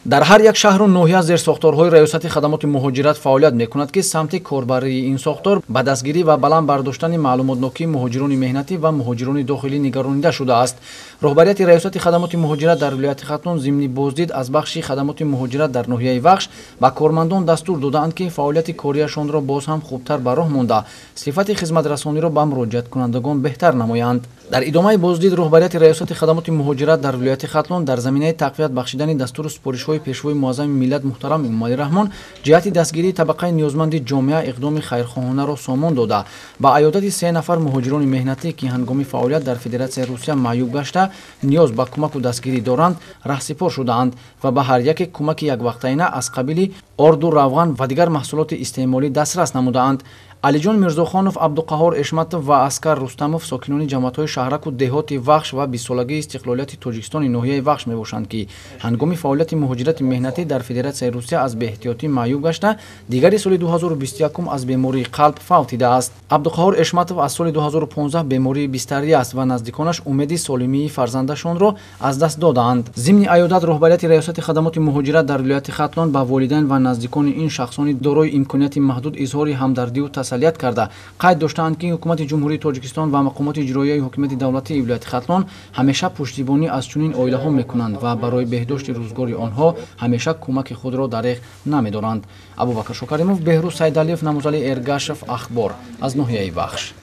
Дар ҳар як шаҳру ноҳия зерсохторҳои Раёсати хадамоти муҳоҷират фаъолият мекунад, ки самти корбарии ин сохтор ба дастгирӣ ва баланд бардоштани маълумотнокии муҳоҷирони меҳнатӣ ва муҳоҷирони дохилӣ нигаронида шудааст. Роҳбарияти Раёсати хадамоти муҳоҷират дар вилояти Хатлон зимни боздид аз бахши хадамоти муҳоҷират дар ноҳияи Вахш ба кормандон дастур додаанд, ки фаъолияти кориашонро боз ҳам хубтар ба роҳ монда, сифати хизматрасониро ба муроҷиаткунандагон беҳтар намоянд. Дар идомаи боздид роҳбарияти Раёсати хадамоти муҳоҷират дар вилояти Хатлон дар заминаи тақвият бахшидани дастуру супоришҳои пешвои муаззами миллат муҳтарам Эмомалӣ Раҳмон ҷиҳати дастгирии табақаи ниёзманди ҷомеа иқдоми хайрхоҳонаро сомон дода, ба аёдати 3 нафар муҳоҷирони меҳнатӣ, ки ҳангоми фаъолият дар Федератсияи Русия маъюб гашта, ниёз ба кӯмаку дастгирӣ доранд, раҳсипор шудаанд ва ба ҳар яке кӯмаки яквақтаина аз қабили орду, равған ва дигар маҳсулоти истеъмолӣ дастрас намудаанд. Алиҷон Мирзохонов, Абдуқаҳор Эшматов ва Аскар Рустамов сокинони ҷамоатҳои шаҳраку деҳоти Вахш ва 20-солагии истиқлолияти Тоҷикистони ноҳияи Вахш мебошанд, ки ҳангоми фаъолияти муҳоҷирати меҳнатӣ дар Федератсияи Русия аз беэҳтиётӣ маъюб гашта, дигари соли 2021 аз бемории қалб фавтидааст. Абдуқаҳор Эшматов аз соли 2015 бемории бистарӣ аст ва наздиконаш умеди солимии фарзандашонро аз даст додаанд. Зимни аёдат роҳбарияти Раёсати хадамоти муҳоҷират дар вилояти Хатлон ба волидайн ва наздикони ин шахсони дорои имконияти маҳдуд изҳори ҳамдардию тасаллият карда, қайд доштаанд, ки ҳукумати Ҷумҳурии Тоҷикистон ва мақомоти иҷроияи ҳокимияти давлатии вилояти Хатлон ҳамеша пуштибонӣ аз чунин оилаҳо мекунанд ва барои беҳдошти рӯзгори онҳо ҳамеша кӯмаки худро дареғ намедоранд. Абубакр Шокаримов, Беҳрӯз Сайдалиев, Намузали Эргашев, Ахбор аз ноҳияи Вахш.